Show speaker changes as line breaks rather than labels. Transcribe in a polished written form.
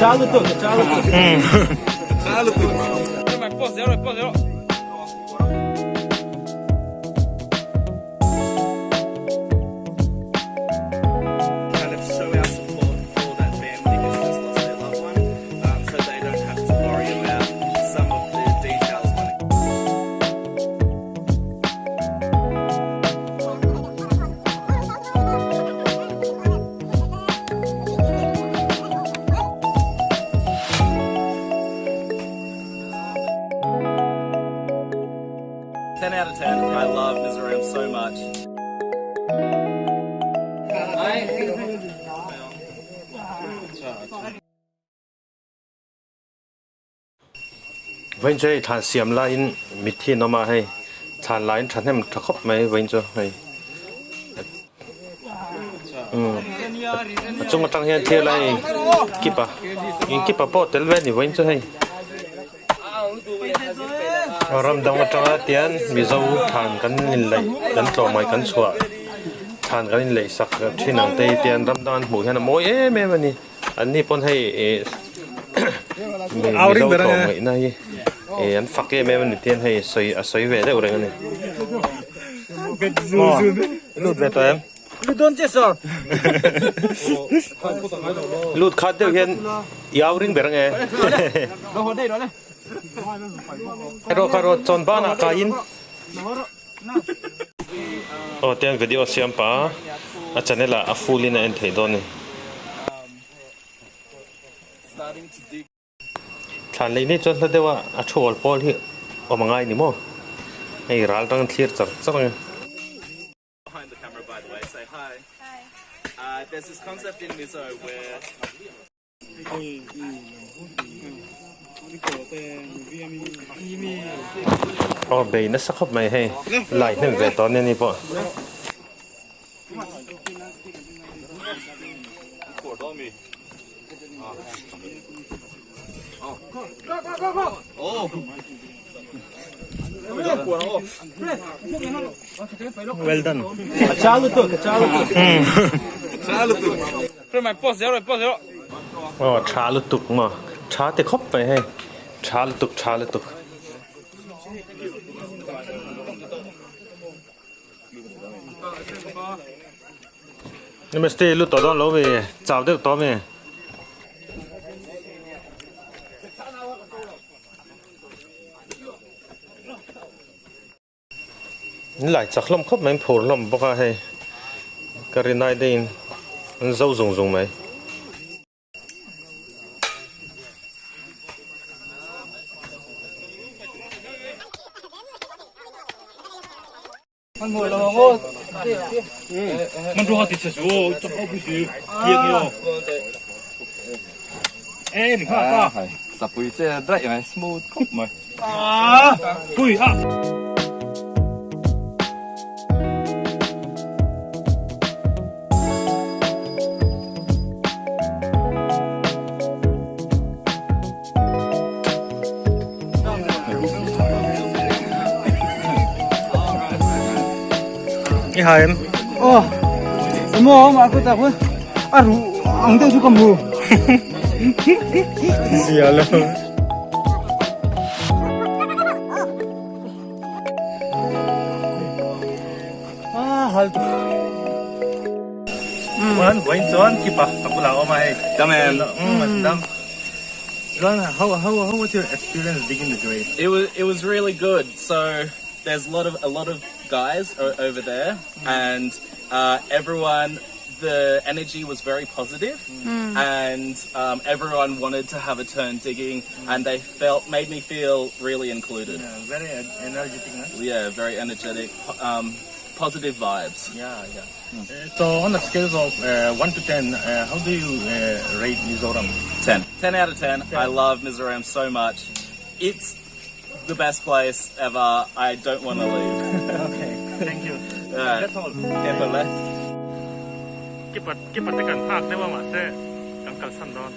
Kind of show our support for that family who's just lost their loved one, so they don't have to worry about some of the details when it 10 out of 10. I love Mizoram so much.
Vawiin chu hei thlan siam laiin mitthi an awm a hei thlan laiin thahnem tha khawp mai vawiin chu hei umm a chung atang hian thil a hei kipa kipa pawh tel ve a ni vawiin chu hei. Ram dang atanga tian Mizo thlan kan inlaih kan tlawmngaih kan chhuah thlan kan inlaih sak thin ang te hi tian ram dang an hmuh hian a mawi em em a ni an ni pawn hei ih Mizo tlawmngaihna hi ih an fak em em a ni tian hei sawi a sawi ve deuh reng a ni. Lut ve tawh em?
Lut dawn che sir.
Lut khat deuh hian i au ring ber ange. Ro kha ro chawn banah kaiin. Aw tiang video siam pa a channel ah a full in a en theih dawn a ni. Thlan lei nei chuan hla deuh a a thu awl pawl hi awm a ngai ni maw? Hei ral tang thlir char char ang e.
Behind the camera by the way, say hi. Hi. Uh, there's this concept in Mizo where
Aw bei nasa khawp mai hei lai hnem ve tawh ania ni pawh. Well done. Aw tha lutuk maw tha ti khawp mai hei tha lutuk tha lutuk. Namaste lut tawh dawn lo mi chau deuh tawh mi. In lai chak hlawm khawp mai in phur hlawm bawk a hei ka rinai deuhin an zo zung zung mai. I hai em?
Oh, mo ma ko ta ko. A ru ang deuh chu ka mu.
Zia lo.
Ah, hal tu.
Chuan vawiin chuan kipa ka bulah a awm a hei.
Dam em?
Umm dam. Chuan how how how was your experience digging the grave?
It was it was really good. So there's a lot of a lot of guys over there and uh everyone the energy was very positive and um everyone wanted to have a turn digging and they felt made me feel really included.
Yeah, very energetic, no?
Yeah, very energetic, um positive vibes.
Yeah, yeah. So on a scale of 1 to 10, how do you rate Mizoram?
10. 10 out of 10. I love Mizoram so much. It's the best place ever. I don't want to leave.
Okay, thank you.
That's all. Careful le.
Kipa kipa te kan nghak deuh a mahse kan kalsan dawn.